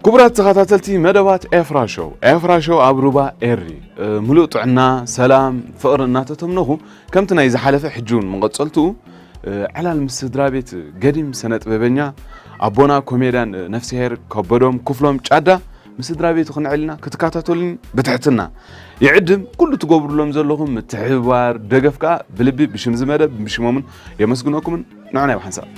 ክቡራት ተኸታተልቲ መደባት ኤፍራ ሾው፣ ኤፍራ ሾው ኣብ ሩባ ኤሪ፣ እ፣ ምሉእ ጥዕና፣ ሰላም፣ ፍቕሪ እናተተምነኹ፣ ከምቲ ናይ ዝሓለፈ ሕጂ እውን መቐጸልትኡ፣ እ፣ ዕላል ምስ ስድራ ቤት ገዲም ስነ ጥበበኛ ኣቦና ኮሜድያን፣ እ፣ ነፍስሄር ከበዶም ክፍሎም ጫዳ ምስ ስድራ ቤቱ ክንዕልና ክትከታተሉኒ ብትሕትና ይዕድም። ኩሉ ትገብሩሎም ዘለኹም ምትሕብባር፣ ደገፍ ከኣ ብልቢ ብሽም እዚ መደብ ብሽሞምን የመስግነኩምን። ንዑ ናይ ብሓንሳብ።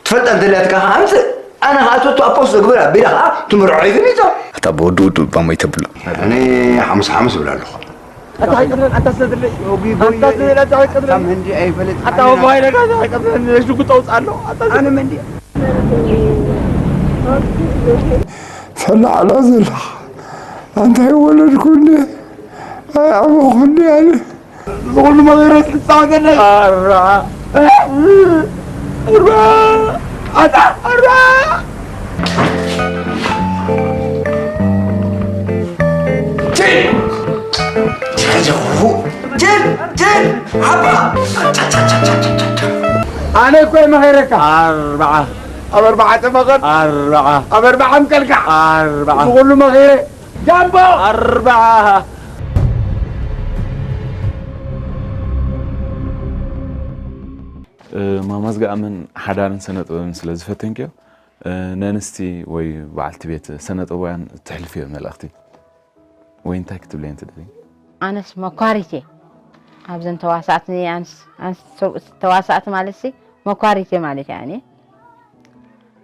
ትፈልጣ እንተልያትካ ከዓ ኣምፅእ። ኣነ ከዓ ቶቶ ኣፖስቶ ግብር ኣቢለ ከዓ ትምርዖ ይፍሊጦ። ኣታ ብወዲ ውዱ እባ ሞይ ተብሎ። ኣነ ሓሙስ ሓሙስ እብላ ኣለኹ። ኣታ ኣይቅድመን፣ ኣታ ስለ ድለይ። ኦጊ ጎየ። ኣታ ስለ ድለይ፣ ኣታ ኣይቅድመን። ኣታ መንዲ ኣይፈልጥ። ኣታ ኣነ ባይለካ፣ ኣታ ኣይቅድመን። ሽጉጥ ኣውፅእ ኣሎ። ኣታ ኣነ መንዲ። ፈላዕላ ዘለኻ ኣንታይ ወለድኩ እንደ ኣይዓበኹ እንደ ኣነ። ዝኹሉ መቐረት ክጻወተለይ። ኣርባዓ። ኣርባዓ። ኣታ ኣርባዓ። ጅል! ጅል! ጅል! ጅል! ሃባ! ኣነ እኮ እየ መኸረካ። ኣርባዓ። ኣብ ኣርባዓ ተመቐል። ኣርባዓ። ኣብ ኣርባዓ ምቀልካ። ኣርባዓ። ዝኹሉ መኸረ። ጃምቦ! ኣርባዓ። እ፣ ማማ ዝገኣምን ሓዳርን ስነ ጥበብን ስለ ዝፈተንክዮ፣ እ፣ ነንስቲ ወይ በዓልቲ ቤት ስነ ጥበባውያን እተሕልፍዮ መልእኽቲ ወይ እንታይ ክትብለየን ትደልዪ? ኣነስ መኳሪት እየ። ኣብዘን ተዋሳእቲ ኣንስ-፣ ኣንስ-፣ ተዋሳእቲ ማለትሲ መኳሪት እየ ማለት እየ ኣነ።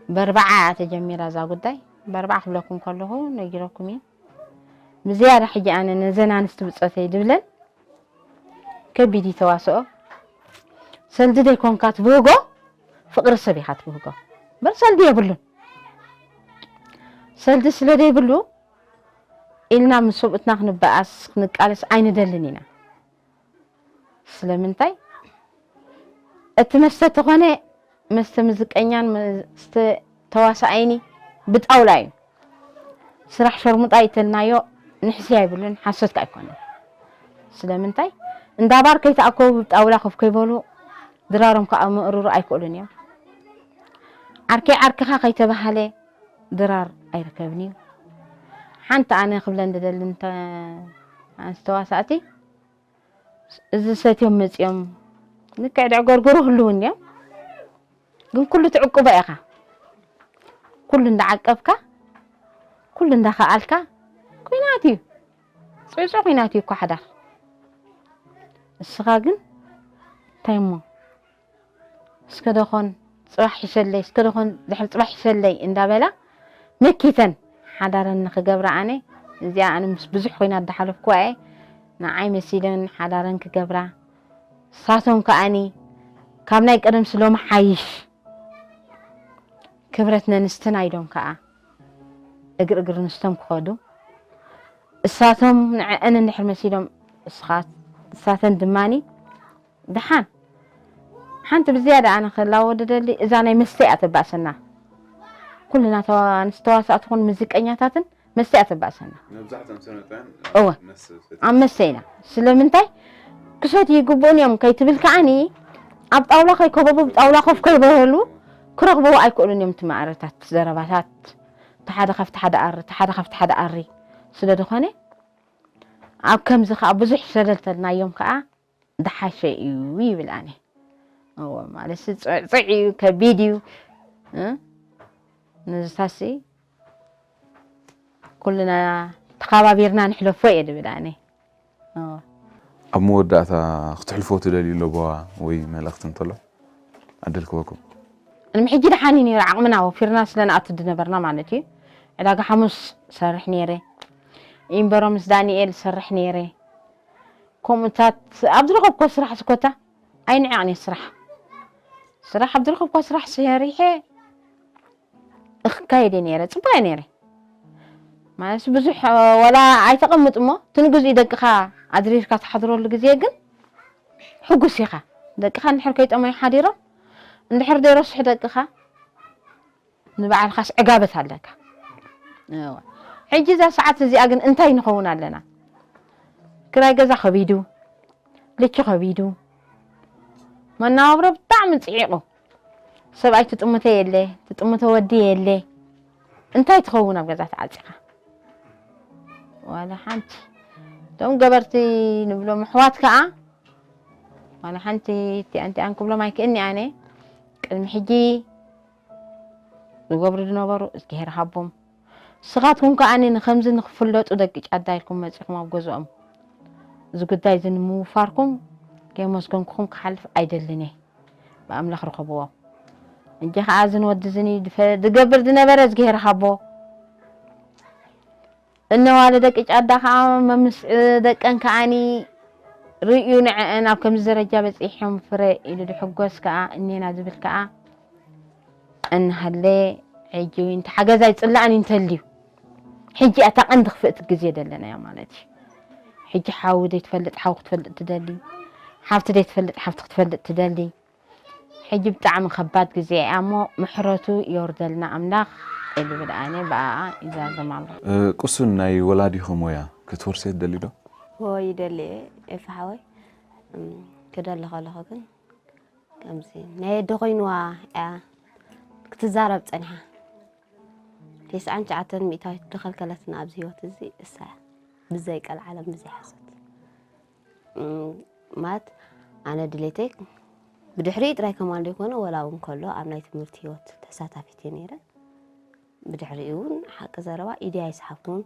በርባዓ እያ ተጀሚራ እዛ ጉዳይ። በርባዓ ክብለኩም ከለኹ ነጊረኩም እየ። ብዝያዳ ሕጂ ኣነ ነዘን ኣንስቲ ብጾተይ ድብለን ከቢድ እዩ ተዋስኦ። ሰልዲ ደይኮንካ ትብህጎ፣ ፍቕሪ ሰብ ኢኻ ትብህጎ። እምበር ሰልዲ የብሉን። ሰልዲ ስለ ደይብሉ ኢልና ምስ ሰብኡትና ክንበኣስ፣ ክንቃለስ ኣይንደልን ኢና። ስለምንታይ? እቲ መስተ ተኾነ መስተ ሙዚቀኛን መስተ ተዋሳኣይኒ ብጣውላ እዩ። ስራሕ ሸርሙጣ ይተልናዮ ንሕሲ ኣይብሉን፣ ሓሶት ከኣ ኣይኮነን። ስለምንታይ? እንዳ ባር ከይተኣከቡ ብጣውላ ኮፍ ከይበሉ ድራሮም ከኣ ምእርሩ ኣይክእሉን እዮም። ዓርከይ ዓርክኻ ከይተባሃለ ድራር ኣይርከብን እዩ። ሓንቲ ኣነ ክብለን ዝደሊ እንተ-፣ ኣንስቲ ተዋሳእቲ፣ እዚ ሰትዮም መጺኦም ልክዕ ድዕገርገሩ ህልው እንድዮም። ግን ኩሉ ትዕቅቦ ኢኻ። ኩሉ እንዳዓቀብካ፣ ኩሉ እንዳኸኣልካ፣ ኲናት እዩ። ጽዕጹዕ ኲናት እዩ እኮ ሓዳር። እስኻ ግን እንታይ እሞ፣ እስከ ደኾን ጽባሕ ሒሸለይ፣ እስከ ደኾን ድሕሪ ጽባሕ ሒሸለይ እንዳበላ መኪተን ሓዳረን ንኽገብራ ኣነ፣ እዚኣ ኣነ ምስ ብዙሕ ኲናት ዝሓለፍኩዋ እየ። ንዓይ መሲለን ሓዳረን ክገብራ፣ እሳቶም ከኣኒ ካብ ናይ ቀደም ስሎም ሓይሽ ክብረት ነንስትና ኢሎም ከኣ እግሪ እግሪ ንስቶም ክኸዱ፣ እሳቶም ንዕአን እንድሕር መሲሎም፣ እስኻ-፣ እሳተን ድማኒ ደሓን። ሓንቲ ብዝያዳ ኣነ ክላወ ድደሊ፣ እዛ ናይ መስተ እያ ተባእሰና። ኩልና ተዋ-፣ ኣንስቲ ተዋሳእቲ ኹን ሙዚቀኛታትን መስተ እያ ተባእሰና። መብዛሕትኦም ሰነጣውያን እወ። መስተ ሰትዮም። ኣብ መስተ ኢና። ስለምንታይ? ክሰትዩ ይግብኡን እዮም ከይትብል ከዓኒ፣ ኣብ ጣውላ ከይከበቡ፣ ኣብ ጣውላ ኮፍ ከይበሉ፣ ክረኽብዎ ኣይክእሉን እዮም እቲ ማዕረታት፣ ዘረባታት። እቲ ሓደ ካብቲ ሓደ ኣሪ፣ እቲ ሓደ ካብቲ ሓደ ኣሪ ስለ ዝኾነ፣ ኣብ ከምዚ ከኣ ብዙሕ ሰለልተልናዮም ከኣ፣ ዝሓሸ እዩ ይብል ኣነ። እወ፣ ማለትሲ ጽዕጽዕ እዩ፣ ከቢድ እዩ። እ? ንዝታሲ ኩልና ተኻባቢርና ንሕለፎ እየ ዝብል ኣነ። እወ። ኣብ መወዳእታ ክትሕልፎ ትደልዩ ለበዋ ወይ መልእኽቲ እንተሎ? ዕድል ክበኩም። ቅድሚ ሕጂ ደሓን እዩ ነይሩ፣ ዓቕምና ወፊርና ስለ ንኣቱ ዝነበርና ማለት እዩ። ዕዳጋ ሓሙስ ሰርሕ ነይረ። ኢምበሮ ምስ ዳንኤል ሰርሕ ነይረ። ከምኡታት ኣብ ዝረኸብኮ ስራሕ ስኮታ ኣይንዕቕን እየ ስራሕ። ስራሕ ኣብ ዝረኸብኮ ስራሕ ሰሪሐ እኽካየድ እየ ነይረ፣ ጽቡቕ እየ ነይረ። ማለት ብዙሕ፣ እ፣ ወላ ኣይተቐምጥ እሞ፣ እቲ ንግዜኡ ደቅኻ ኣድሪርካ ትሓድረሉ ግዜ ግን ሕጉስ ኢኻ። ደቅኻ እንድሕር ከይጠመዩ ሓዲሮም፣ እንድሕር ዘይረስሑ ደቅኻ፣ ንባዕልኻስ ዕጋበት ኣለካ። እወ። ሕጂ እዛ ሰዓት እዚኣ ግን እንታይ ንኸውን ኣለና? ክራይ ገዛ ከቢዱ፣ ልኪ ከቢዱ፣ መነባብሮ ብጣዕሚ ጽዒቑ። ሰብኣይ ትጥምቶ የለ፣ ትጥምቶ ወዲ የለ። እንታይ ትኸውን ኣብ ገዛ ተዓጺኻ? ዋላ ሓንቲ። እቶም ገበርቲ ንብሎም ኣሕዋት ከኣ፣ ዋላ ሓንቲ እቲኣን እቲኣን ክብሎም ኣይክእልኒ ኣነ። ቅድሚ ሕጂ ዝገብሩ ዝነበሩ እዝግሄር ሃቦም። ንስኻትኩም ከኣ ንኸምዚ ንኽፍለጡ ደቂ ጫዳ ኢልኩም መጺኹም ኣብ ገዝኦም። እዚ ጉዳይ እዚ ንምውፋርኩም ከየመስገንኩኹም ክሓልፍ ኣይደልን እየ። ብኣምላኽ ርኸብዎ። እንጂ ኸኣ እዝን ወዲ እዝን እዩ ድፈ-፣ ድገብር ዝነበረ እዝግሄር ሃቦ። እነዋለ ደቂ ጫዳ ኸኣ መምስ-፣ ደቀን ከኣኒ ርእዩ ንዐአን ኣብ ከምዚ ደረጃ በጺሖም ፍረ ኢሉ ድሕጎስ ከኣ እኔና ዝብል ከኣ እንሃለ ሕጂ እውን ተሓገዛይ ጽላእን እንተልዩ። ሕጂ እታ ቀንዲ ክፍእቲ ግዜ ደለናያ ማለት እዩ። ሕጂ ሓዊ ዘይትፈልጥ ሓዊ ክትፈልጥ ትደሊ፣ ሓፍቲ ዘይትፈልጥ ሓፍቲ ክትፈልጥ ትደሊ። ሕጂ ብጣዕሚ ከባድ ግዜ እያ እሞ ምሕረቱ የውርደልና ኣምላኽ። ኢሉ ብድኣነ ብኣኣ ይዛዘም ኣሎ። እ፣ ቁሱን ናይ ወላዲኹም ሞያ ክትወርሲ ትደሊ ዶ? ዎ ይደሊ እየ ኤፋ ሓወይ። እም፣ ክደሊ ከለኹ ግን ከምዚ ናይ ኣደ ኮይንዋ እያ ክትዛረብ ጸኒሓ። ተስዓን ትሽዓተን ሚእታዊት ዝኸልከለትና ኣብዚ ህይወት እዚ እሳ እያ። ብዘይ ቀልዓለም ብዘይ ሓሶት። እም፣ ማለት ኣነ ድሌተይ ብድሕሪኡ ጥራይ ከማን ዘይኮነ ወላ እውን ከሎ ኣብ ናይ ትምህርቲ ህይወት ተሳታፊት እየ ነይረ። ብድሕሪኡ እውን ሓቂ ዘረባ ኢደይ ኣይሰሓብኩን።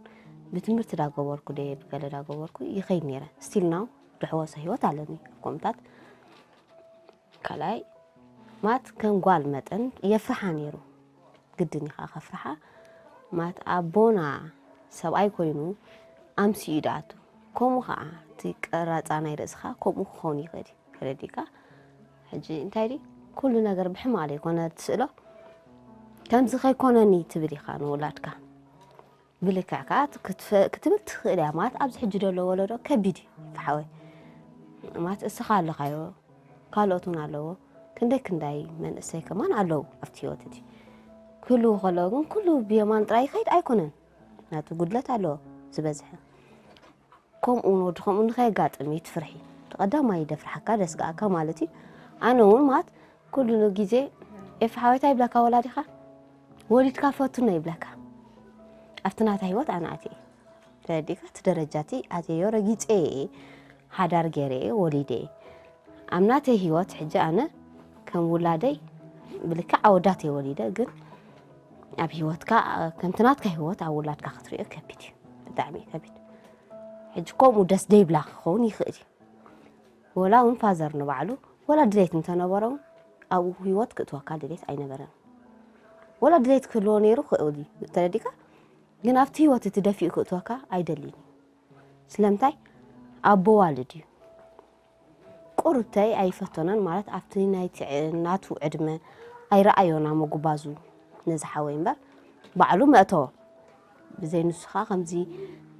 ብትምህርቲ ዳገበርኩ ደ ብገለ ዳገበርኩ ይኸይድ ነይረ። ስቲል ናው ድሕወሶ ህይወት ኣለኒ። ከምታት ካልኣይ ማት ከም ጓል መጠን የፍርሓ ነይሩ። ግድን ኢኻ ከፍርሓ። ማት ኣቦና ሰብኣይ ኮይኑ ኣምስዩ ይድኣቱ። ከምኡ ኸዓ እቲ ቀራፃ ናይ ርእስኻ ከምኡ ክኸውን ይኽእል እዩ። ተረዲእካ? ሕጂ እንታይ ድዩ? ኩሉ ነገር ብሕማቕ ዘይኮነ ትስእሎ። ከምዚ ከይኮነኒ ትብል ኢኻ ንውላድካ። ብልክዕ ከኣ ክትፈ-፣ ክትብል ትኽእል እያ። ማለት ኣብዚ ሕጂ ዘሎ ወለዶ ከቢድ እዩ፣ ሓወይ። ማለት እስኻ ኣለኻዮ፣ ካልኦት እውን ኣለዎ። ክንደይ ክንደይ መንእሰይ ከማን ኣለዉ ኣብቲ ህይወት እቲ። ክህልዉ ከለዉ ግን ኩሉ ብየማን ጥራይ ይኸይድ ኣይኮነን። ናቱ ጉድለት ኣለዎ ዝበዝሐ። ከምኡ ንወዲ ከምኡ ንኸየጋጥም እዩ እቲ ፍርሒ። እቲ ቀዳማይ ደፍርሓካ ደስግኣካ ማለት እዩ። ኣነ እውን ማለት ኩሉ ግዜ ኤፍ ሓወይታ ይብለካ ወላዲኻ፣ ወሊድካ ፈትኖ ይብለካ። ኣብቲ ናታ ህይወት ኣነ ኣትየ። ተረዲእካ? እቲ ደረጃ እቲ ኣትየዮ ረጊጸ እየ። ሓዳር ገይረ እየ፣ ወሊደ እየ። ኣብ ናተይ ህይወት ሕጂ ኣነ ከም ውላደይ ብልክዕ ኣወዳት እየ ወሊደ፣ ግን ኣብ ህይወትካ፣ ከምቲ ናትካ ህይወት ኣብ ውላድካ ክትሪኦ ከቢድ እዩ። ብጣዕሚ እዩ ከቢድ። ሕጂ ከምኡ ደስ ደይብላ ክኸውን ይኽእል እዩ። ወላ እውን ፋዘር ንባዕሉ ወላ ድሌት እንተነበሮ እውን ኣብኡ ህይወት ክእትወካ ድሌት ኣይነበረን። ወላ ድሌት ክህልዎ ነይሩ ክእል እዩ፣ ተረዲእካ? ግን ኣብቲ ህይወት እቲ ደፊኡ ክእትወካ ኣይደልይን እዩ። ስለምንታይ? ኣቦ ዋልድ እዩ። ቁርብተይ ኣይፈተኖን ማለት ኣብቲ ናይቲ ዕ-፣ ናቱ ዕድመ ኣይረኣዮን ኣመጉባዙ ነዚ ሓወይ እምበር ባዕሉ መእተዎ። ብዘይ ንሱ ኸዓ ከምዚ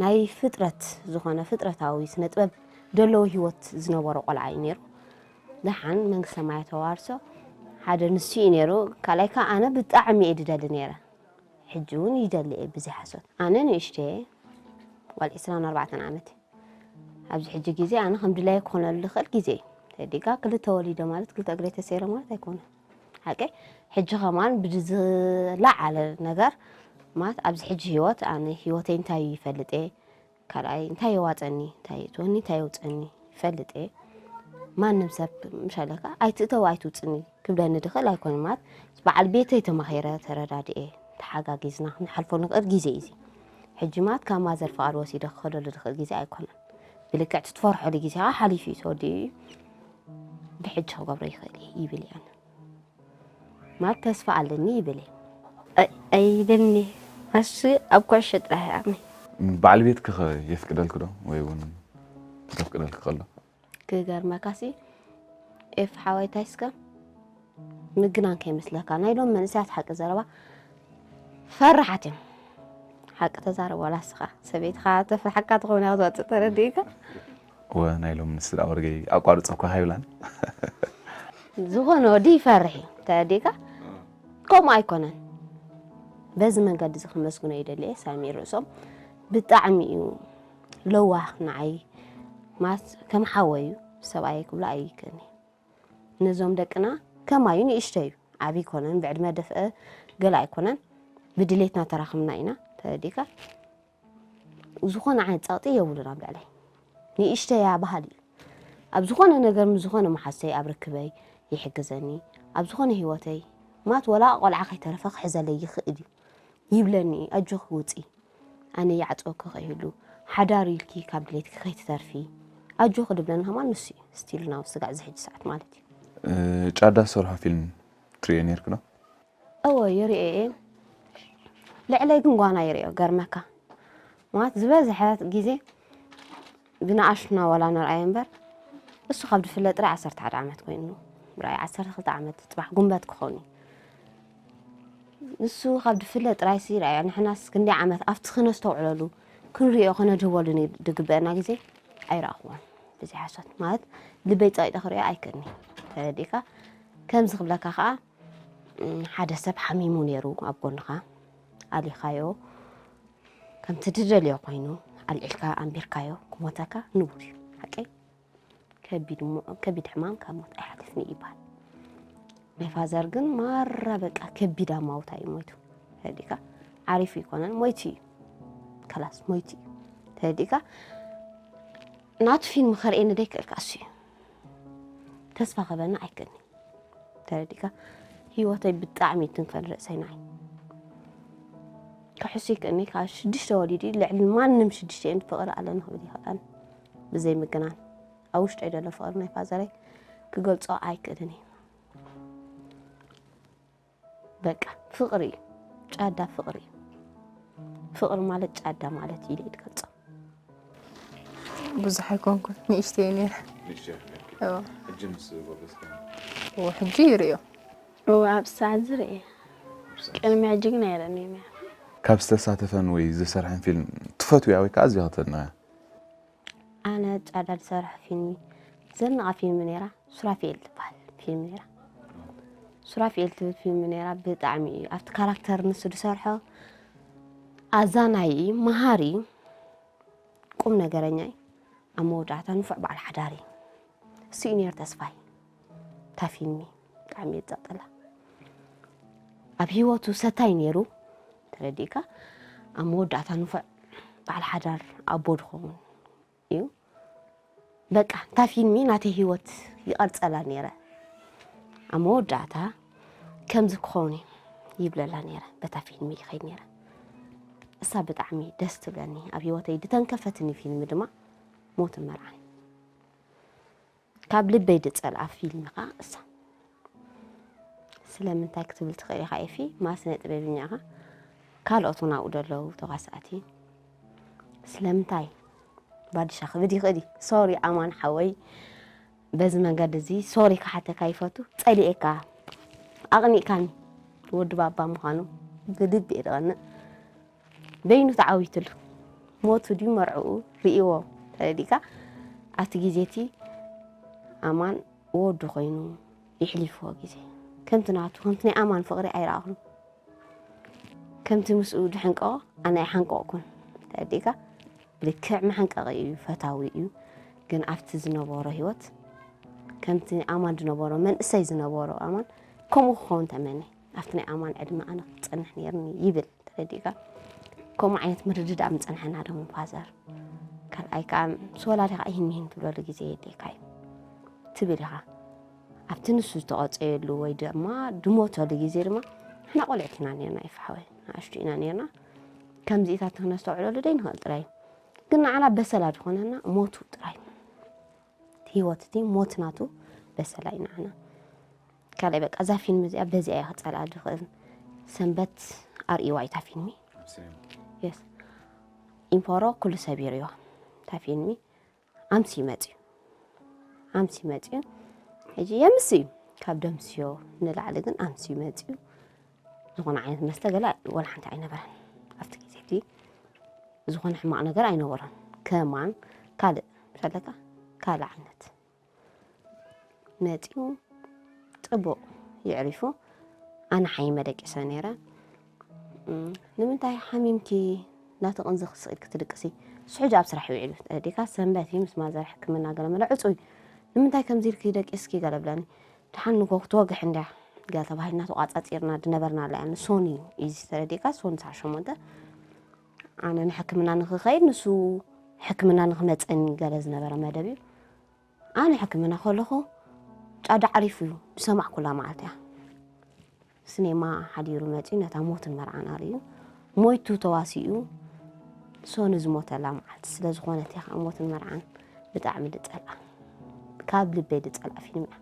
ናይ ፍጥረት ዝኾነ ፍጥረታዊ ስነ ጥበብ ደለዎ ህይወት ዝነበሮ ቆልዓ እዩ ነይሩ። ደሓን መንግስተ ሰማያት ተዋርሶ። ሓደ ንሱ እዩ ነይሩ። ካልኣይ ከኣ ኣነ ብጣዕሚ እየ ድደሊ ነይረ። ሕጂ እውን ይደሊ እየ ብዘይ ሓሶት። ኣነ ንእሽተይ እየ፣ ጓል ዕስራን ኣርባዕተን ዓመት እየ። ኣብዚ ሕጂ ግዜ ኣነ ከም ድላየ ክኾነሉ ዝኽእል ግዜ እዩ። ተዲጋ ክልተ ወሊደ ማለት ክልተ እግረይ ተሰይረ ማለት ኣይኮነን። ሓቀይ? ሕጂ ከማን ብዝለዓለ ነገር ማለት ኣብዚ ሕጂ ህይወት ኣነ ህይወተይ እንታይ እዩ ይፈልጥ እየ፣ ካልኣይ እንታይ የዋፀኒ፣ እንታይ የእትወኒ፣ እንታይ የውፀኒ ይፈልጥ እየ። ማንም ሰብ ምሻለካ ኣይትእተው ኣይትውፅኒ ክብለኒ ድኽእል ኣይኮነን። ማለት በዓል ቤተይ ተማኺረ ተረዳድኤ ተሓጋጊዝና ክንሓልፎ ንኽእል ግዜ እዩ እዚ። ሕጂ ማለት ካብ ማዘር ፍቓድ ወሲደ ክኸደሉ ድኽእል ግዜ ኣይኮነን። ብልክዕ እቲ ትፈርሐሉ ግዜ ከዓ ሓሊፉ እዩ ተወዲኡ እዩ። ብሕጂ ክገብሮ ይኽእል እየ ይብል እየ ኣነ። ማለት ተስፋ ኣለኒ ይብል እየ። ኣይ-፣ ኣይደልኒ። ኣሱ ኣብ ኩዕሾ ጥራሕ ይኣምን። በዓል ቤትኪ ኸ የፍቅደልኪ ዶ? ወይ እውን ዘፍቅደልኪ ከሎ? ክገርመካሲ ኤፍ ሓወይታይ እስከ ምግናን ከይመስለካ። ናይ ሎም መንእሰያት ሓቂ ዘረባ ፈራሓት እዮም። ሓቂ ተዛረብ ዋላ እስኻ ሰበይትኻ ተፍርሓካ ትኸውን እያ ክትወፅእ ተረዲእካ። ወ ናይ ሎም ንስድራ ወርገይ ኣቋርፀኳ ኣይብላን። ዝኾነ ወዲ ይፈርሕ እዩ ተረዲእካ። ከምኡ ኣይኮነን። በዚ መንገዲ እዚ ክመስግኖ ይደሊ እየ። ሳሚ ርእሶም ብጣዕሚ እዩ ለዋህ ንዓይ፣ ማለት ከም ሓወይ እዩ። ሰብኣየይ ክብሎ ኣይክእልኒ። ነዞም ደቅና ከማዩ ንእሽተይ እዩ። ዓብዪ ኣይኮነን፣ ብዕድመ ደፍአ ገለ ኣይኮነን። ብድሌትና ተራኽምና ኢና ተረዲእካ። ዝኾነ ዓይነት ፀቕጢ የብሉን ኣብ ልዕለይ። ንእሽተይ እያ በሃሊ እዩ። ኣብ ዝኾነ ነገር ምስ ዝኾነ መሓሰይ ኣብ ርክበይ ይሕግዘኒ። ኣብ ዝኾነ ህይወተይ ማት ወላ ቆልዓ ከይተረፈ ክሕዘለይ ይኽእል እዩ። ይብለኒ ኣጆኺ ውፂ፣ ኣነ ይዓፅወኪ ከይህሉ ሓዳር ኢልኪ ካብ ድሌትኪ ከይትተርፊ ኣጆኺ ድብለኒ ከማን ንሱ እዩ። ስቲል ናብ ስጋዕ እዚ ሕጂ ሰዓት ማለት እዩ። እ፣ ጫዳ ዝሰርሖ ፊልም ትርእዮ ነይርክ ዶ? እወ ይርእዮ እየ። ልዕለይ ግን ጓና ይርእዮ ገርመካ ማለት ዝበዝሐ ግዜ ብንኣሽቱና ዋላ ንርኣዮ እምበር እሱ ካብ ዝፍለጥ ጥራይ ዓሰርተ ሓደ ዓመት ኮይኑ ብራይ ዓሰርተ ክልተ ዓመት ፅባሕ ጉንበት ክኸውን እዩ። ንሱ ካብ ዝፍለጥ ጥራይ ሲ ርኣዮ ንሕናስ ክንደይ ዓመት ኣብቲ ክነስተውዕለሉ ክንሪኦ ከነድህበሉ ዝግበአና ግዜ ኣይረኣኽዎን። ብዘይ ሓሶት ማለት ልበይ ፀቂጠ ክሪኦ ኣይክእልኒ። ተረዲእካ ከምዚ ክብለካ ከዓ ሓደ ሰብ ሓሚሙ ነይሩ ኣብ ጎንኻ ኣሊኻዮ ከምቲ ትደልዮ ኮይኑ ኣልዒልካ ኣንቢርካዮ ክሞተካ ንቡር እዩ ሓቀይ። ከቢድ ሕማም ካብ ሞት ኣይሓልፍን እዩ ይበሃል። ናይ ፋዘር ግን ማራ በቃ ከቢድ ኣማውታ እዩ ሞይቱ። ተረዲእካ ዓሪፉ ይኮነን ሞይቱ እዩ። ከላስ ሞይቱ እዩ። ተረዲእካ ናቱ ፊልም ከርእየኒ ደይክእልካ እሱ እዩ። ተስፋ ከበና ኣይክእልኒ። ተረዲእካ ህይወተይ ብጣዕሚ ትንከን ርእሰይ ንዓይ ክሕሱ ይክእልኒ። ካብ ሽዱሽተ ወሊዱ ልዕሊ ማንም ሽዱሽተ እየን ፍቕሪ ኣለና ክብል ይኽእል ብዘይ ምግናን ኣብ ውሽጠይ ዘሎ ፍቕሪ ናይ ፋዘረይ ክገልፆ ኣይክእልን እየ። በቃ ፍቕሪ እዩ። ጫዳ ፍቕሪ እዩ። ፍቕሪ ማለት ጫዳ ማለት እዩ ኢለ ይገልፆ። ብዙሕ ኣይኮንኩን ንእሽተይ ነይረ። ንእሽተይ ነርኪ። እዎ። ሕጂ ምስ ጎበዝከ? እዎ፣ ሕጂ ይርእዮ። እዎ፣ ኣብ ሰዓት ዝርእየ ቅድሚ ሕጂ ግን ኣይረእንዮም እያ። ካብ ዝተሳተፈን ወይ ዝሰርሐን ፊልም ትፈትውያ ወይ ከዓ ኣዝያ ከተድንቕያ? ኣነ ጫዳ ዝሰርሐ ፊልሚ ዘንቓ ፊልሚ ነይራ ሱራፌል ትበሃል ፊልሚ ነይራ። ሱራፌል ትብል ፊልሚ ነይራ ብጣዕሚ እዩ ኣብቲ ካራክተር ንሱ ዝሰርሖ ኣዛናይ እዩ፣ መሃሪ እዩ፣ ቁም ነገረኛ እዩ። ኣብ መወዳእታ ንፉዕ በዓል ሓዳር እዩ። እሱ እዩ ነይሩ ተስፋይ። እታ ፊልሚ ብጣዕሚ እየ ዝፀቕጠላ። ኣብ ህይወቱ ሰታይ ነይሩ ተረዲእካ ኣብ መወዳእታ ንፉዕ በዓል ሓዳር ኣቦ ድኸውን እዩ። በቃ እታ ፊልሚ ናተይ ህይወት ይቐርፀላ ነይረ። ኣብ መወዳእታ ከምዚ ክኸውን እዩ ይብለላ ነይረ። በታ ፊልሚ ይኸይድ ነይረ። እሳ ብጣዕሚ ደስ ትብለኒ ኣብ ህይወተይ ድተንከፈትኒ ፊልሚ ድማ ሞትን መርዓን። ካብ ልበይ ድፀልኣ ፊልሚ ከዓ እሳ። ስለምንታይ ክትብል ትኽእል ኢኻ ኤፊ፣ ማስ ናይ ጥበብኛ ኢኻ። ካልኦት እውን ኣብኡ ደለዉ ተዋሳእቲ። ስለምንታይ ባዲሻ ክብል ይኽእል እዩ። ሶሪ ኣማን ሓወይ፣ በዚ መንገዲ እዚ ሶሪ ክሓተካ ይፈቱ። ፀሊኤካ ኣቕኒእካኒ ወዲ ባባ ምዃኑ ብልቢ እየ ዝቐንእ። በይኑ ተዓዊትሉ ሞቱ ድዩ መርዕኡ ርእይዎ ተረዲእካ ኣብቲ ግዜ እቲ ኣማን ወዱ ኮይኑ የሕሊፍዎ ግዜ ከምቲ ናቱ ከምቲ ናይ ኣማን ፍቕሪ ኣይረኣኹን። ከምቲ ምስኡ ዝሕንቀቆ ኣነ ኣይሓንቀቕኩን። ተረዲእካ ብልክዕ መሐንቀቒ እዩ፣ ፈታዊ እዩ። ግን ኣብቲ ዝነበሮ ህይወት ከምቲ ኣማን ዝነበሮ መንእሰይ ዝነበሮ ኣማን ከምኡ ክኸውን ተመነ። ኣብቲ ናይ ኣማን ዕድመ ኣነ ክፀንሕ ነይርኒ ይብል። ተረዲእካ ከምኡ ዓይነት ምርድዳእ ምፀንሐና ደሞ ፋዘር ካልኣይ ከዓ ምስ ወላዲኻ ይህን ይህን ትብለሉ ግዜ የድልየካ እዩ ትብል ኢኻ ኣብቲ ንሱ ዝተቐፀየሉ ወይ ድማ ድሞተሉ ግዜ ድማ ንሕና ቆልዕት ኢና ነርና ይፍሓወይ ንኣሽቱ ኢና ነርና ከምዚኢታት ክነስተውዕለሉ ደይ ንኽእል ጥራይ ግን ንዓና በሰላ ዝኾነና ሞቱ ጥራይ ህይወት እቲ ሞት ናቱ በሰላ እዩ ንዓና ካልኣይ በቃ እዛ ፊልም እዚኣ በዚኣ እየ ክፀልኣ ዝኽእል ሰንበት ኣርእይዋ እዩ እታ ፊልሚ የስ ኢምፖሮ ኩሉ ሰብ ይርእዮ እታ ፊልሚ ኣምሲ መፅዩ ኣምሲ መፅዩ ሕጂ የምስ እዩ ካብ ደምስዮ ንላዕሊ ግን ኣምሲ መፅዩ ዝኾነ ዓይነት መስተ ገለ ወላ ሓንቲ ኣይነበረን። ኣብቲ ግዜ እቲ ዝኾነ ሕማቕ ነገር ኣይነበሮን። ከማን ካልእ፣ ምስ ኣለካ ካልእ ዓይነት መጺኡ ጽቡቕ የዕሪፉ። ኣነ ሓይመ ደቂሰ ነይረ። እም፣ "ንምንታይ ሓሚምኪ? እናተቐንዘኺ ስቕ ኢልኪ ትድቅሲ?" እሱ ሕጂ ኣብ ስራሕ ይውዕል እዩ። ተረዲእካ? ሰንበት እዩ፣ ምስ ማዘር ሕክምና ገለ መለ ዕጹይ። "ንምንታይ ከምዚ ኢልኪ ደቂስኪ?" ገለ ብለኒ። ደሓን ንጎ ክትወግሕ እንድያ ገለ ተባሂልና ተቋጻጺርና ድነበርና ኣላ እያ። ንሶኒ እዩ እዚ ተረዲእካ? ሶኒ ሰዓት ሸሞንተ ኣነ ንሕክምና ንኽኸይድ ንሱ ሕክምና ንኽመጸኒ ገለ ዝነበረ መደብ እዩ። ኣነ ሕክምና ከለኹ ጫዳ ዓሪፉ እዩ ዝሰማዕኩላ መዓልቲ እያ። ስኔማ ሓዲሩ መጺኡ ነታ ሞትን መርዓን ኣርእዩ ሞይቱ ተዋሲኡ ሶኒ ዝሞተላ መዓልቲ ስለ ዝኾነት እያ ከዓ ሞትን መርዓን ብጣዕሚ ድጸልኣ። ካብ ልበይ ድጸልኣ ፊልም እያ።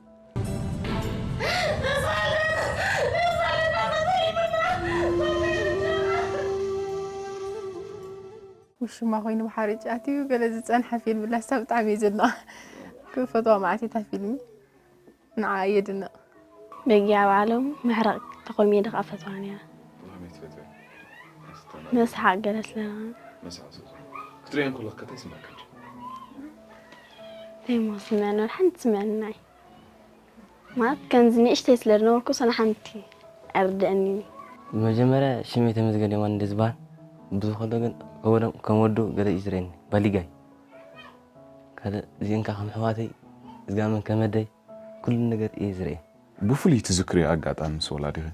ውሽማ ኮይኑ ብሓርጭ ኣትዩ ገለ ዝጸንሐ ፊልም ላስታ ብጣዕሚ እየ ዘድንቓ። ክፈትዋ መዓት እታ ፊልም ንዓ እየ ድንቕ። በጊዓ ባዕሎም ምሕራቕ ተኾሚየ ድኻ ፈትዋ ነይራ። ብኸመይ ትፈትዋ? መስሓቕ ገለ ስለ መስሓቕ ስለ ዝኾነ። ክትሪኦ እንከለኽ ከ እንታይ ይስምዓካ? ዘይሞ ስምዕኒ ሓንቲ ስምዕኒ ናይ ማለት ከምዚ ንእሽተይ ስለ ዝነበርኩ ሰነ ሓንቲ ኣይርድአኒ። ብመጀመርያ ሽመይ ተመስገን የማን እንደ ዝበሃል ብዙ ከሎ ግን ከወደም ከም ወዱ ገለ እዩ ዝርእየኒ ባሊጋይ ካልእ እዚእንካ ከም ኣሕዋተይ እዝጋመን ከመደይ ኩሉ ነገር እየ ዝርእየ። ብፍሉይ ትዝክርዮ ኣጋጣሚ ምስ ወላዲኺ?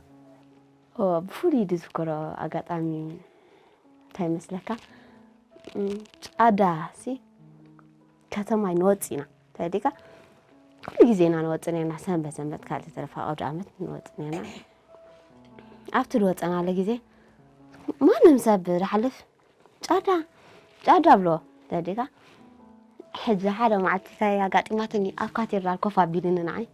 ኦ፣ ብፍሉይ ዝዝክሮ ኣጋጣሚ እንታይ ይመስለካ? እም፣ ጫዳ ሲ ከተማ ንወጽእ ኢና ተዲካ ኩሉ ግዜ ኢና ንወጽእ ነርና። ሰንበት ሰንበት ካልእ ተረፋ ቀውዲ ዓመት ንወጽእ ነርና። ኣብቲ ዝወጸናለ ግዜ ማንም ሰብ ዝሓልፍ ጫዳ ጫዳ ብሎ ተዲካ ሕጂ ሓደ መዓልቲ እንታይ ኣጋጢማትኒ ኣብ ካቴድራል ኮፍ ኣቢልኒ ንዓይ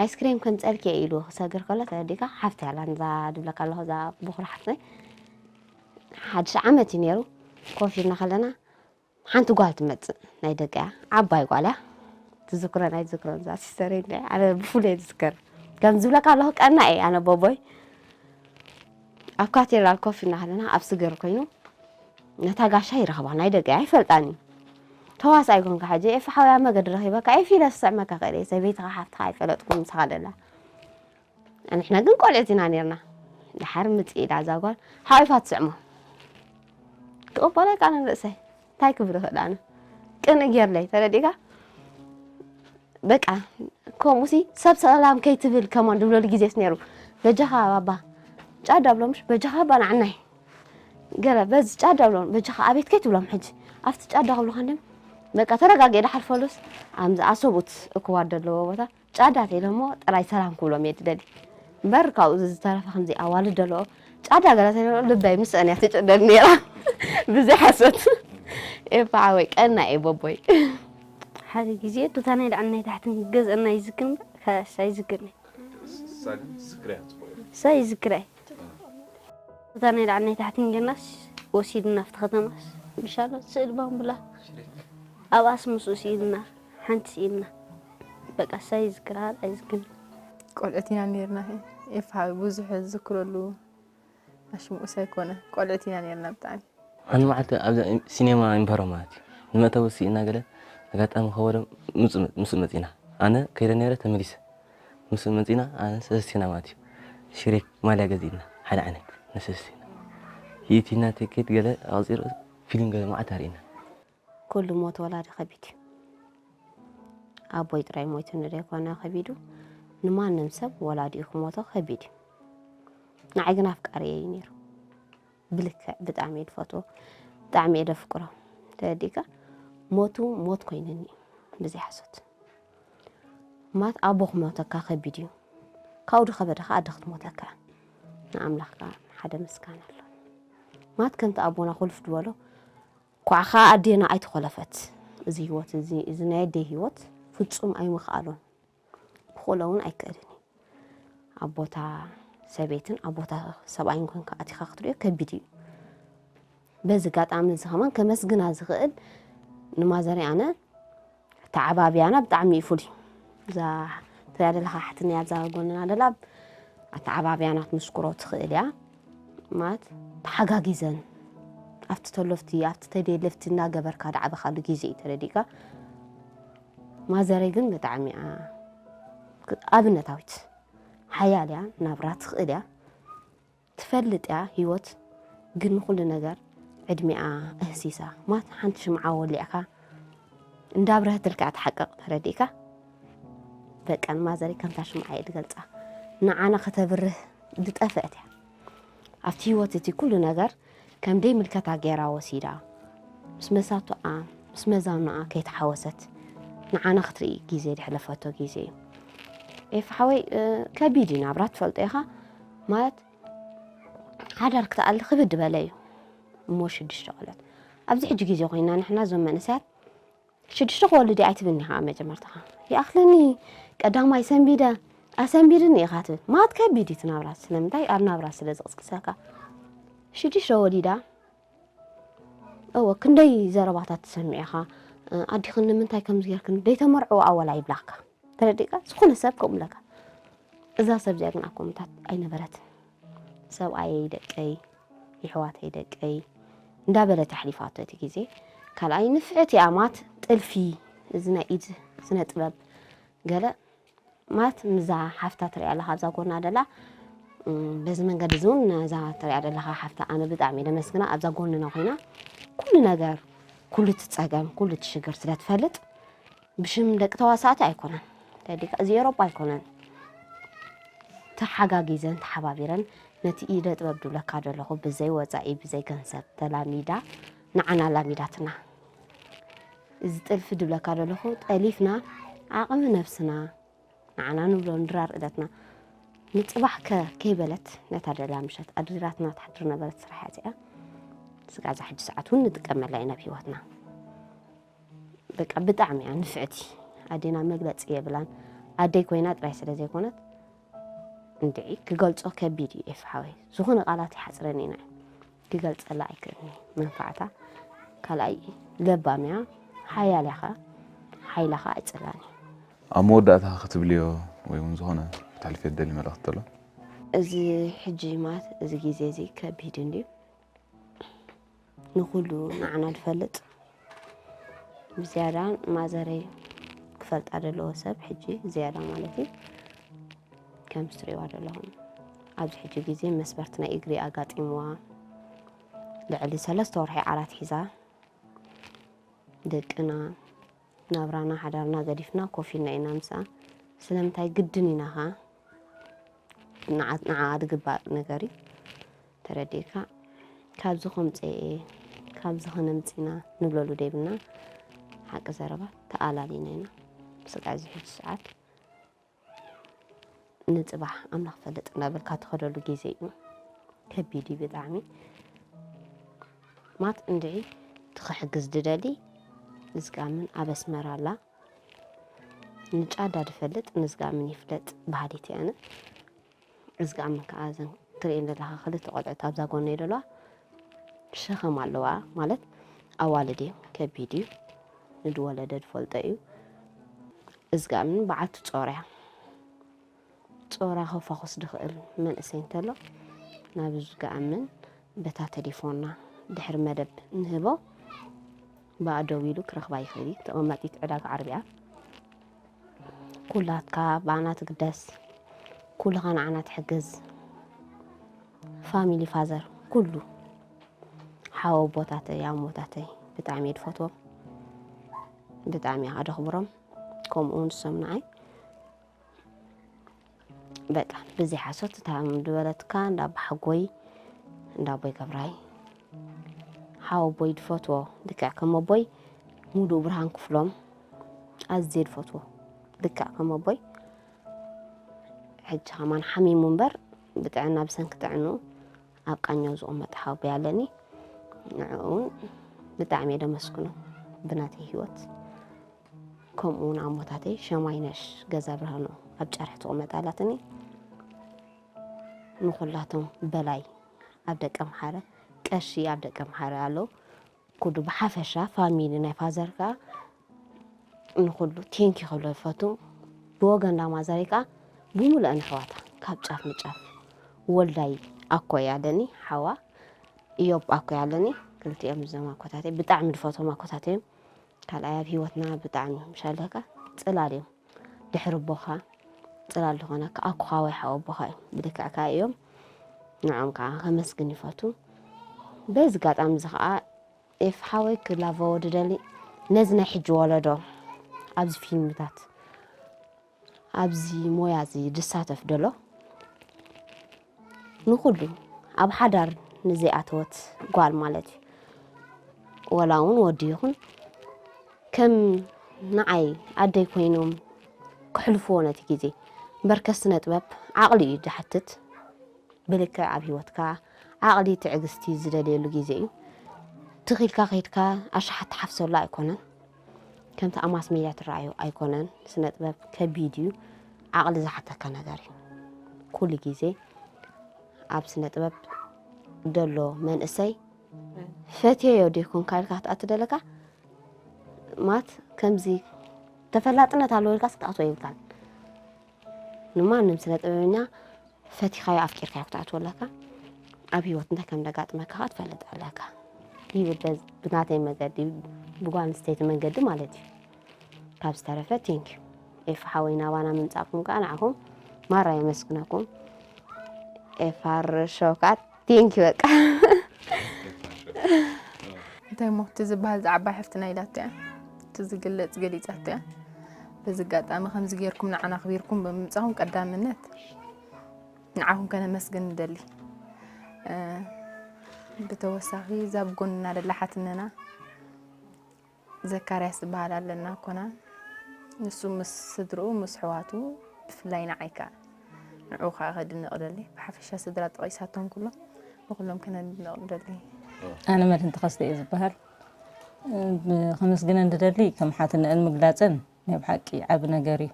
ኣይስክሬም ከምፀልኪ እየ ኢሉ ክሰግር ከሎ ተረዲካ ሓፍቲ ያላ እዛ ድብለካ ኣለኹ እዛ ብኩር ሓፍቲ ሓድሽ ዓመት እዩ ነይሩ ኮፍ ኢልና ከለና ሓንቲ ጓል ትመፅእ ናይ ደቂ እያ ዓባይ ጓል እያ ትዝክሮ ናይ ዝክሮ እዛ ሲስተር ኣነ ብፍሉይ ዝዝከር ከም ዝብለካ ኣለኹ ቀና እየ ኣነ ቦቦይ ኣብ ካቴድራል ኮፍ ኢልና ከለና ኣብ ስገር ኮይኑ ነታ ጋሻ ይረኽባ ናይ ደቂ እያ ኣይፈልጣን እዩ ተዋሳኣይ ኮንካ ሕጂ ኤፊ ሓውያ መገዲ ረኺበካ ኤፊ ኢለ ክስዕመካ ክእል እየ ሰበይትኻ ሓፍትኻ ኣይፈለጥኩን ንስኻ ደላ ንሕና ግን ቆልዑት ኢና ነርና ድሓር ምጽእ ኢላ እዛ ጓል ሓቂፋ ትስዕሞ ክቕበሎ ኣይቃንን ርእሰይ እንታይ ክብል ይኽእል ኣነ ቅንእ ጌርለይ ተረዲእካ በቃ ከምኡሲ ሰብ ሰላም ከይትብል ከማን ድብለሉ ግዜስ ነይሩ በጃኻ ባባ ጫዳ ብሎምሽ በጃኻ ባባ ንዓናይ ገለ በዚ ጫዳ ብሎም በጃኻ ኣቤት ከይትብሎም ሕጂ ኣብቲ ጫዳ ክብሉኻ እንድም በቃ ተረጋጊ ዳሓልፈሉስ ኣምዚ ኣሰቡት እክዋር ዘለዎ ቦታ ጫዳ ተይለሞ ጥራይ ሰላም ክብሎም እየ ድደሊ እምበር ካብኡ ዝተረፈ ከምዚ ኣዋልድ ደለዎ ጫዳ ገለ ተይለሞ ልበይ ምስአን እያ ትጭደል ነይራ ብዘይ ሓሶት ኤፋ ዓወይ ቀና እየ ቦቦይ ሓደ ግዜ ዱታ ናይ ላዕሊ ናይ ታሕትን ክገዝአና ይዝክር እምበር ካሳ ይዝክርኒ ሳ ይዝክር እየ እታ ናይ ላዕሊ ናይ ታሕቲ ንጌርናስ ወሲድና ኣብቲ ከተማስ ብሻሎ ስእል ባምቡላ ኣብ ኣስሙስ ስኢልና ሓንቲ ስኢልና በቃ ሳይ ዝክራል ኣይዝክን ቆልዑት ኢና ነርና ኤፋ ብዙሕ ዝክረሉ ኣሽሙኡስ ኣይኮነ ቆልዑት ኢና ነርና ብጣዕሚ ሓንቲ መዓልቲ ኣብዛ ሲኔማ ኢምፓሮ ማለት እዩ ንመእተዊ ስኢልና ገለ ኣጋጣሚ ከወደ ምስ መፂና ኣነ ከይደ ነረ ተመሊሰ ምስ መፂና ኣነ ሰለስቲና ማለት እዩ ሽሬክ ማልያ ገዚእና ሓደ ዓይነት ንሰለስቲና ይእቲና ቲኬት ገለ ኣቕፂር ፊልም ገለ መዓት ኣርእና ኩሉ ሞት ወላዲ ከቢድ እዩ ኣቦይ ጥራይ ሞይቱ ንደይኮነ ከቢዱ ንማንም ሰብ ወላዲኡ ክሞቶ ከቢድ እዩ ንዓይ ግን ኣፍቃሪ እዩ ነይሩ ብልክዕ ብጣዕሚ እየ ዝፈትዎ ብጣዕሚ እየ ዘፍቅሮ ተረዲእካ ሞቱ ሞት ኮይነኒ እዩ ብዘይ ሓሶት ማት ኣቦ ክሞተካ ከቢድ እዩ ካብኡ ዝኸበደ ከዓ ኣደ ክትሞተካ ንኣምላኽ ከዓ ሓደ ምስጋና ኣሎ ማት ከምቲ ኣቦና ኮልፍ ዝበሎ ኳዕኻ ኣዴና ኣይተኾለፈት እዚ ህይወት እዚ እዚ ናይ ኣደይ ህይወት ፍጹም ኣይምኽኣሎን ክኽእሎ እውን ኣይክእልን እዩ ኣብ ቦታ ሰበይትን ኣብ ቦታ ሰብኣይን ኮንካ ኣቲኻ ክትሪኦ ከቢድ እዩ በዚ ኣጋጣሚ እዚ ከማን ከመስግና ዝኽእል ንማዘሪ ኣነ ተዓባብያና ብጣዕሚ እዩ ፍሉይ እዛ ትሪኣ ዘለኻ ሓትኒ እያ እዛ ጎንና ደላ ኣተዓባብያና ክትምስክሮ ትኽእል እያ። ማለት ተሓጋጊዘን ኣብቲ ተሎፍቲ ኣብቲ ተደለፍቲ እናገበርካ ዳዕበኻሉ ግዜ እዩ ተረዲእካ። ማዘረይ ግን ብጣዕሚ እያ ኣብነታዊት፣ ሓያል እያ፣ ናብራ ትኽእል እያ፣ ትፈልጥ እያ ህይወት። ግን ንኹሉ ነገር ዕድሚኣ እህሲሳ። ማለት ሓንቲ ሽምዓ ወሊዕካ እንዳብረህትልካ ትሓቀቕ ተረዲእካ። በቃ ንማዘረይ ከምታ ሽምዓ እየ ዝገልጻ። ንዓና ከተብርህ ዝጠፍአት እያ። ኣብቲ ህይወት እቲ ኩሉ ነገር ከም ደይ ምልከታ ገይራ ወሲዳ፣ ምስ መሳቱኣ ምስ መዛኑኣ ከይተሓወሰት ንዓና ክትርኢ ግዜ ዝሕለፈቶ ግዜ እዩ። ኤፍ ሓወይ፣ እ፣ ከቢድ እዩ ናብራ ትፈልጦ ኢኻ። ማለት ሓዳር ክትኣሊ ክብድ በለ እዩ። እሞ ሽዱሽተ ቆልዑት ኣብዚ ሕጂ ግዜ ኮይና ንሕና እዞም መንእሰያት ሽዱሽተ ክወልድ እየ ኣይትብልኒ ኢኻ መጀመርታኻ። ይኣኽለኒ ቀዳማይ ሰንቢደ ኣሰንቢድኒ ኢኻ ትብል። ማለት ከቢድ እዩ እቲ ናብራ። ስለምንታይ? ኣብ ናብራ ስለ ዝቕስቅሰካ። ሽዱሽተ ወሊዳ፣ እወ፣ ክንደይ ዘረባታት ትሰምዕ ኢኻ። ኣዲኽን ንምንታይ ከምዚ ጌርክን? ደይተመርዕዋ ዋላ ይብላካ። ተረዲእካ? ዝኾነ ሰብ ከምኡ ይብለካ። እዛ ሰብ እዚኣ ግን ኣብ ከምኡታት ኣይነበረትን። ሰብኣየይ ደቀይ፣ የሕዋተይ ደቀይ እንዳበለት ኣሕሊፋቶ እቲ ግዜ። ካልኣይ ንፍዕቲ እያ፣ ማት ጥልፊ፣ እዚ ናይ ኢድ ስነ ጥበብ ገለ ማት ምዛ ሓፍታ ትሪኣ ኣለኻ ኣብዛ ጎና ደላ። እም፣ በዚ መንገዲ እዚ እውን ነዛ ትሪኣ ዘለኻ ሓፍታ ኣነ ብጣዕሚ እየ ደመስግና። ኣብዛ ጎንና ኮይና ኩሉ ነገር፣ ኩሉ እቲ ጸገም፣ ኩሉ እቲ ሽግር ስለ ትፈልጥ ብሽም ደቂ ተዋሳእቲ ኣይኮነን። ተዲካ እዚ ኤሮጳ ኣይኮነን። ተሓጋጊዘን ተሓባቢረን ነቲ ኢደ ጥበብ ድብለካ ዘለኹ ብዘይ ወጻኢ ብዘይ ገንዘብ ተላሚዳ ንዓና ላሚዳትና። እዚ ጥልፊ ድብለካ ዘለኹ ጠሊፍና ዓቕሚ ነብስና ንዓና ንብሎ ንድራር እለትና ንጽባሕ ከ ከይበለት ነታ ደላ ምሸት ኣድሪራትና ትሓድር ነበረት ስራሕ እያ እዚኣ። ስጋብ እዛ ሕጂ ሰዓት እውን ንጥቀመላ ኢና ኣብ ህይወትና። በቃ ብጣዕሚ እያ ንፍዕቲ ኣዴና፣ መግለጺ የብላን። ኣደይ ኮይና ጥራይ ስለ ዘይኮነት እንድዒ ክገልጾ ከቢድ እዩ ኤፍ ሓወይ። ዝኾነ ቃላት ይሓጽረኒ ኢና። ክገልጸላ ኣይክእልን መንፋዕታ። ካልኣይ ለባም እያ፣ ሓያል እያ ኸኣ፣ ሓይላ ኸኣ ኣይጽላን እዩ። ኣብ መወዳእታ ክትብልዮ ወይ እውን ዝኾነ ክትሕልፍዮ ትደሊ መልእኽቲ ኣሎ? እዚ ሕጂ ማለት እዚ ግዜ እዚ ከቢድ እንድዩ። ንኹሉ ንዓና ዝፈልጥ ብዝያዳ ማዘረይ ክፈልጣ ዘለዎ ሰብ ሕጂ ዝያዳ ማለት እዩ። ከምዚ ትሪእዋ ዘለኹም ኣብዚ ሕጂ ግዜ መስበርቲ ናይ እግሪ ኣጋጢምዋ ልዕሊ ሰለስተ ወርሒ ዓራት ሒዛ ደቅና ናብራና ሓዳርና ገዲፍና ኮፍ ኢልና ኢና ምስኣ። ስለምንታይ ግድን ኢና ኸኣ ንዓ- ንዓኣ ዝግባእ ነገር እዩ ተረዲእካ። ካብዚ ከምፅእ እየ ካብዚ ከነምፅና ንብለሉ ደይብልና ሓቂ ዘረባ ተኣላሊና ኢና። ስቃይ እዚ ሕጂ ሰዓት ንጽባሕ ኣምላኽ ፈልጥ እናበልካ ትኸደሉ ግዜ እዩ። ከቢድ እዩ ብጣዕሚ። ማት እንድዒ ትኽሕግዝ ድደሊ ንዝጋምን ኣብ ኣስመራ ኣላ። ንጫዳ ድፈልጥ ንዝጋምን ይፍለጥ በሃሊት እየ ኣነ። እዝጋምን ከኣ እዘን ትርእየን ዘለኻ ክልተ ቆልዑት ኣብዛ ጎነይ ዘለዋ ሸኸም ኣለዋ ማለት ኣዋልድ እዩ፣ ከቢድ እዩ። ንድወለደ ድፈልጦ እዩ። እዝጋምን በዓልቲ ጾር እያ። ጾራ ከፋኹስ ድኽእል መንእሰይ እንተሎ ናብ እዝጋምን በታ ተሌፎንና ድሕሪ መደብ ንህቦ ብኣ ደው ኢሉ ክረኽባ ይኽእል እዩ። ተቐማጢት ዕዳጋ ዓርቢ እያ። ኩላትካ ብኣና ትግደስ፣ ኩልኻ ንዓና ትሕግዝ። ፋሚሊ ፋዘር ኩሉ ሓወቦታተይ ኣሞታተይ ብጣዕሚ እየ ድፈትዎም፣ ብጣዕሚ እየ ኣደኽብሮም። ከምኡ ንሶም ንዓይ በቃ ብዘይ ሓሶት እታ ድበለትካ እንዳ ኣቦሓጎይ እንዳ ኣቦይ ገብራይ ሓወቦይ ድፈትዎ ልክዕ ከም ኣቦይ ሙሉእ ብርሃን ክፍሎም ኣዝየ ድፈትዎ ልክዕ ከም ኣቦይ። ሕጂ ከማን ሓሚሙ እምበር ብጥዕና ብሰንኪ ጥዕንኡ ኣብ ቃኘው ዝቕመጥ ሓወቦይ ኣለኒ። ንዕኡ እውን ብጣዕሚ እየ ደመስግኖ ብናተይ ህይወት። ከምኡ እውን ኣሞታተይ ሸማይነሽ ገዛ ብርሃኑ ኣብ ጨርሒ ትቕመጥ ኣላትኒ። ንኹላቶም በላይ ኣብ ደቀምሓረ ቀሺ ኣብ ደቀምሓረ ኣለዉ። ኩሉ ብሓፈሻ ፋሚሊ ናይ ፋዘር ከኣ ንኹሉ ቴንኪ ክብሎ ይፈቱ። ብወገን ዳማዘረይ ከኣ ብምሉአን ኣሕዋታ ካብ ጫፍ ንጫፍ። ወልዳይ ኣኮይ ኣለኒ፣ ሓዋ፣ እዮብ ኣኮይ ኣለኒ። ክልቲኦም እዞም ኣኮታተይ፣ ብጣዕሚ ዝፈትዎም ኣኮታተይ እዮም። ካልኣይ ኣብ ህይወትና ብጣዕሚ ምሻለካ ጽላል እዮም። ድሕሪ ኣቦኻ ጽላል ዝኾነካ ኣኮኻ ወይ ሓው ኣቦኻ እዮም። ብልክዕ ከኣ እዮም። ንዖም ከኣ ከመስግን ይፈቱ። በዚ ኣጋጣሚ እዚ ከኣ ኤፍ ሓወይ ክላበዎ ድደሊ ነዚ ናይ ሕጂ ወለዶ ኣብዚ ፊልምታት ኣብዚ ሞያ እዚ ድሳተፍ ደሎ ንኹሉ ኣብ ሓዳር ንዘይኣተወት ጓል ማለት እዩ። ወላ እውን ወዲ ይኹን ከም ንዓይ ኣደይ ኮይኖም ክሕልፍዎ ነቲ ግዜ እምበር ከ ስነ ጥበብ ዓቕሊ እዩ ዝሓትት። ብልክዕ ኣብ ህይወትካ ዓቕሊ ትዕግስቲ ዝደልየሉ ግዜ እዩ። ትኺልካ ከይድካ ኣሽሓት ትሓፍሰሉ ኣይኮነን። ከምቲ ኣብ ማስ ሜድያ ትረኣዮ ኣይኮነን። ስነ ጥበብ ከቢድ እዩ። ዓቕሊ ዝሓተካ ነገር እዩ። ኩሉ ግዜ ኣብ ስነ ጥበብ ደሎ መንእሰይ ፈትየዮ ዶ ይኮንካ ኢልካ ክትኣቱ ደለካ ማት ከምዚ ተፈላጥነት ኣለዎ ኢልካ ክትኣትዎ ይብልካን። ንማንም ስነ ጥበበኛ ፈቲኻዮ ኣፍቂርካዮ ክትኣትዎ ኣለካ። ኣብ ህይወት እንታይ ከም ደጋጥመካ ከኣ ትፈልጥ ኣለካ ይብል። በዝ- ብናተይ መገዲ ብጓል ኣንስተይቲ መንገዲ ማለት እዩ። ካብ ዝተረፈ ቴንክ ዩ ኤፍ ሓወይ ናባና ምምጻእኩም ከኣ ንዓኹም ማራ የመስግነኩም። ኤፋር ሾው ከኣ ቴንክ ዩ በቃ። እንታይ እሞ እቲ ዝበሃል ዝዓባይ ሓፍትና ኢላቶ እያ። እቲ ዝግለጽ ገሊጻቶ እያ። በዚ ኣጋጣሚ ከምዚ ጌርኩም ንዓና ኣኽቢርኩም ብምምጻኹም ቀዳምነት ንዓኹም ከነመስግን ንደሊ። እ፣ ብተወሳኺ እዛ ኣብ ጎንና ደላ ሓትነና ዘካርያስ ዝበሃል ኣለና ኮና ንሱ ምስ ስድርኡ ምስ ኣሕዋቱ ብፍላይ ንዓይ ከኣ ንዕኡ ከኣ ከድንቕ ደሊ። ብሓፈሻ ስድራ ጠቒሳቶም ኩሎም ንኩሎም ከነድንቕ ንደሊ። ኣነ መድህን ተኸስተ እየ ዝበሃል። ከመስግነን ዝደሊ ከም ሓትነአን ምግላፀን ናይ ብሓቂ ዓቢ ነገር እዩ።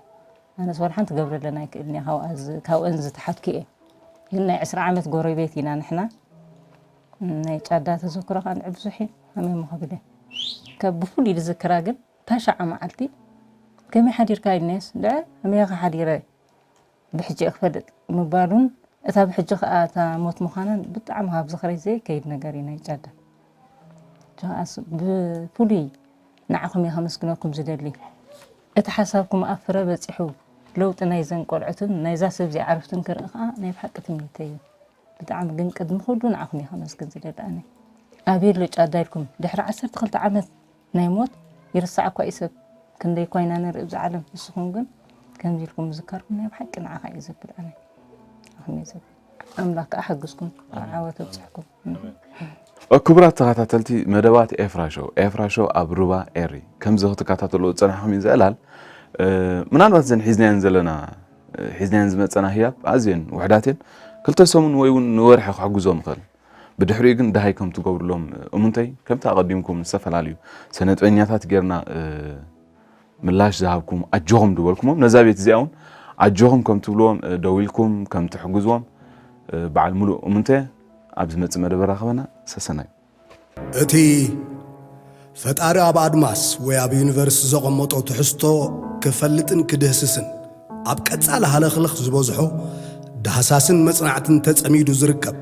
ኣነስ ዋላ ሓንቲ ክገብረለን ኣይክእልን እየ፣ ካብኣ ዝ- ካብአን ዝተሓትኩ እየ። ግን ናይ ዕስራ ዓመት ጎረቤት ኢና ንሕና። ናይ ጫዳ ተዘክሮ ከዓ ንዕ ብዙሕ እዩ፣ ከመይ እሞ ክብል እየ። ካብ ብፍሉይ ዝዝክራ ግን ታሻዓ መዓልቲ ከመይ ሓዲርካ ኢልናየስ፣ ድዐ ከመይ ኢኻ ሓዲረ ብሕጂ እየ ክፈልጥ ምባሉን እታ ብሕጂ ከዓ እታ ሞት ምዃናን ብጣዕሚ ካብ ዝኽረይ ዘይከይድ ነገር እዩ ናይ ጫዳ። ጀምዓስ ብፍሉይ ንዓኹም እየ ከመስግነኩም ዝደሊ። እቲ ሓሳብኩም ኣብ ፍረ በፂሑ ለውጢ ናይዘን ቆልዑትን ናይዛ ሰብ እዚኣ ዕርፍትን ክርኢ ከዓ ናይ ብሓቂ ትምኒተይ እዩ። ብጣዕሚ ግን ቅድሚ ኩሉ ንዓኹም እየ ከመስግን ዝደሊ ኣነ። ኣቤሎ ጫዳ ኢልኩም ድሕሪ ዓሰርተ ክልተ ዓመት ናይ ሞት ይርሳዕ እኳ እዩ ሰብ። ክንደይ እኳ ኢና ንርኢ ብዛ ዓለም፣ ንስኹም ግን ከምዚ ኢልኩም ምዝካርኩም ናይ ብሓቂ ንዓኻ እዩ ዘብል ኣነ። ንዓኹም እዩ ዘብል። ኣምላኽ ከዓ ሓግዝኩም፣ ኣብ ዓወት ኣብፅሕኩም። ክቡራት ተኸታተልቲ መደባት ኤፍራ ሾው፣ ኤፍራ ሾው ኣብ ሩባ ኤሪ ከምዚ ክትከታተልዎ ዝፀናሕኩም እዩ ዘዕላል። ምናልባት ዘን ሒዝናየን ዘለና ሒዝናየን ዝመፀና ህያብ ኣዝየን ውሕዳት እየን። ክልተ ሰሙን ወይ እውን ንወርሒ ክሕግዞም ይኽእል። ብድሕሪኡ ግን ደሃይ ከም ትገብሩሎም እሙንተይ። ከምቲ ኣቐዲምኩም ዝተፈላለዩ ሰነጥበኛታት ጌርና ምላሽ ዝሃብኩም ኣጆኹም ዝበልኩሞም ነዛ ቤት እዚኣ እውን ኣጆኹም ከም ትብልዎም ደዊልኩም ከም ትሕግዝዎም በዓል ሙሉእ እሙንተ ኣብ ዝመጽእ መደብ ራኸበና ሰሰናዩ። እቲ ፈጣሪ ኣብ ኣድማስ ወይ ኣብ ዩኒቨርስ ዘቐመጦ ትሕዝቶ ክፈልጥን ክድህስስን ኣብ ቀጻሊ ሃለኽለኽ ዝበዝሖ ዳህሳስን መጽናዕትን ተጸሚዱ ዝርከብ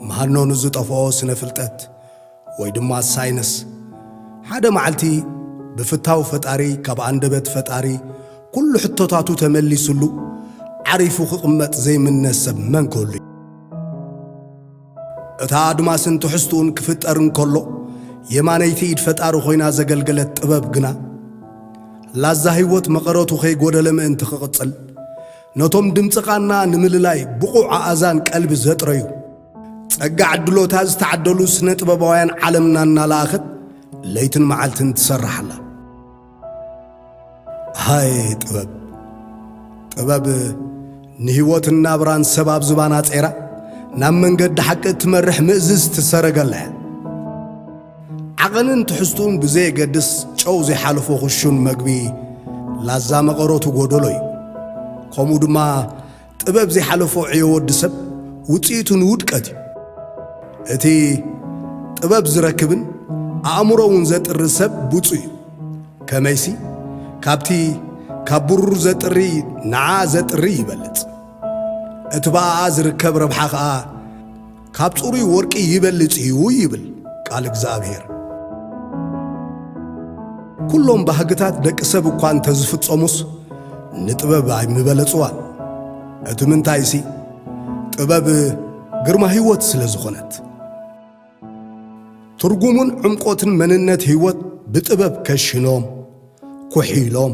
ምሃኖ ንዝጠፍኦ ስነ ፍልጠት ወይ ድማ ሳይንስ ሓደ መዓልቲ ብፍታው ፈጣሪ ካብ ኣንደበት ፈጣሪ ኩሉ ሕቶታቱ ተመሊስሉ ዓሪፉ ክቕመጥ ዘይምነ ሰብ መን ክህሉ እዩ? እታ ኣድማስን ትሕዝትኡን ክፍጠር እንከሎ የማነይቲ ኢድ ፈጣሪ ኮይና ዘገልገለት ጥበብ ግና ላዛ ህይወት መቐረቱ ከይጎደለ ምእንቲ ክቕጽል ነቶም ድምፂ ቃና ንምልላይ ብቑዕ ኣእዛን ቀልቢ ዘጥረዩ ጸጋ ዕድሎታ ዝተዓደሉ ስነ ጥበባውያን ዓለምና እናለኣኸት ለይትን መዓልትን ትሰርሕ ኣላ። ሃይ ጥበብ! ጥበብ ንህይወትን ናብራን ሰብ ኣብ ዝባና ጸይራ ናብ መንገዲ ሓቂ እትመርሕ ምእዝዝቲ ሰረገላ እያ። ዓቐንን ትሕዝትኡን ብዘየገድስ ጨው ዘይሓለፎ ክሹን መግቢ ላዛ መቐረቱ ጎደሎ እዩ። ከምኡ ድማ ጥበብ ዘይሓለፎ ዕዮ ወዲ ሰብ ውጽኢቱ ንውድቀት እዩ። እቲ ጥበብ ዝረክብን ኣእምሮ እውን ዘጥሪ ሰብ ብፁዕ እዩ። ከመይሲ ካብቲ ካብ ብሩር ዘጥሪ ንዓ ዘጥሪ ይበልጽ። እቲ ብኣኣ ዝርከብ ረብሓ ኸኣ ካብ ጽሩይ ወርቂ ይበልጽ እዩ ይብል ቃል እግዚኣብሔር። ኩሎም ባህግታት ደቂ ሰብ እኳ እንተዝፍጸሙስ፣ ንጥበብ ኣይምበለጽዋን። እቲ ምንታይሲ፣ ጥበብ ግርማ ህይወት ስለ ዝኾነት። ትርጉሙን ዕምቆትን መንነት ህይወት ብጥበብ ከሽኖም፣ ኩሒሎም፣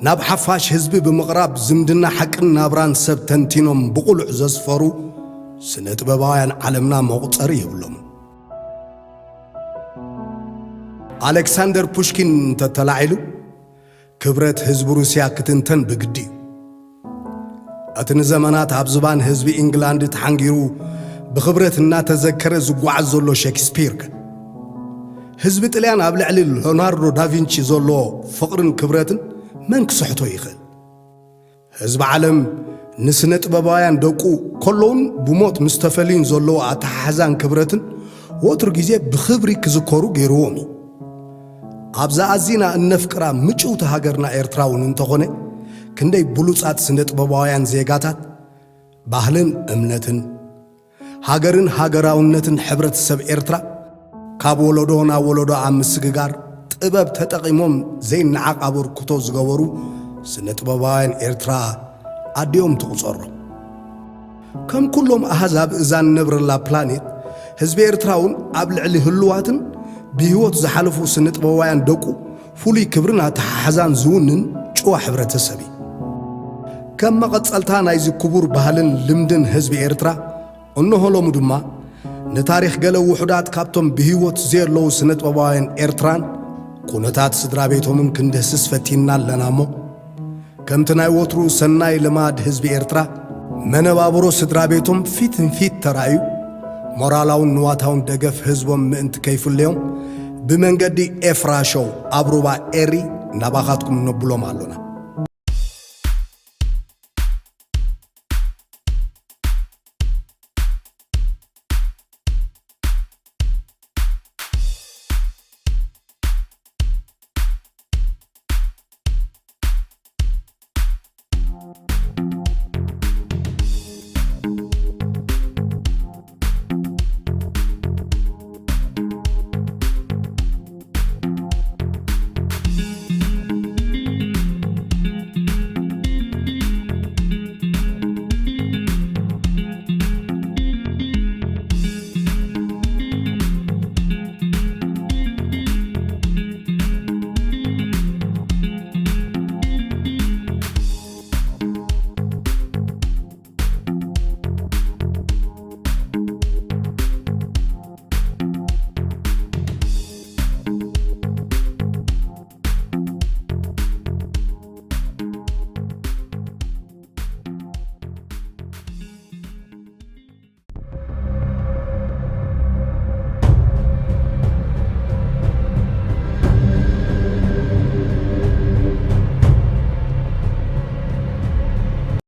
ናብ ሓፋሽ ህዝቢ ብምቕራብ ዝምድና ሓቅን ናብራን ሰብ ተንቲኖም ብቕሉዕ ዘስፈሩ ስነ ጥበባውያን ዓለምና መቑጸሪ የብሎምን። ኣሌክሳንደር ፑሽኪን እንተተላዒሉ፣ ክብረት ህዝቢ ሩስያ ክትንተን ብግዲ እዩ። እቲ ንዘመናት ኣብ ዝባን ህዝቢ ኢንግላንድ ተሓንጊሩ ብኽብረት እናተዘከረ ዝጓዓዝ ዘሎ ሸክስፒር ከ? ህዝቢ ጥልያን ኣብ ልዕሊ ሎናርዶ ዳቪንቺ ዘለዎ ፍቕርን ክብረትን መን ክስሕቶ ይኽእል? ህዝቢ ዓለም ንስነ ጥበባውያን ደቁ ከለውን ብሞት ምስ ተፈልዩን ዘለዎ ኣተሓሕዛን ክብረትን ወትሩ ግዜ ብኽብሪ ክዝከሩ ገይርዎም እዩ። ኣብዛ ኣዚና እነፍቅራ ምጭውቲ ሃገርና ኤርትራ እውን እንተኾነ፣ ክንደይ ብሉጻት ስነ ጥበባውያን ዜጋታት ባህልን እምነትን፣ ሃገርን ሃገራውነትን ሕብረተሰብ ኤርትራ ካብ ወለዶ ናብ ወለዶ ኣብ ምስግጋር ጥበብ ተጠቒሞም ዘይነዓቕ ኣበርክቶ ዝገበሩ ስነ ጥበባውያን ኤርትራ ኣዲኦም ትቑጸሮም። ከም ኩሎም ኣሃዛብ እዛ ንነብረላ ፕላኔት፣ ህዝቢ ኤርትራ እውን ኣብ ልዕሊ ህሉዋትን ብህይወት ዝሓለፉ ስነ ጥበባውያን ደቁ ፍሉይ ክብርን ኣተሓሕዛን ዝውንን ጭዋ ሕብረተሰብ እዩ። ከም መቐጸልታ ናይዚ ክቡር ባህልን ልምድን ህዝቢ ኤርትራ፣ እንሆ ሎሚ ድማ ንታሪኽ ገለ ውሑዳት ካብቶም ብህይወት ዘየለዉ ስነ ጥበባውያን ኤርትራን ኩነታት ስድራ ቤቶምን ክንድህስስ ፈቲንና ኣለና እሞ፣ ከምቲ ናይ ወትሩ ሰናይ ልማድ ህዝቢ ኤርትራ፣ መነባብሮ ስድራ ቤቶም ፊት ንፊት ተራእዩ፣ ሞራላውን ንዋታውን ደገፍ ህዝቦም ምእንቲ ከይፍለዮም፣ ብመንገዲ ኤፍራ ሾው ኣብ ሩባ ኤሪ ናባኻትኩም ነብሎም ኣሎና።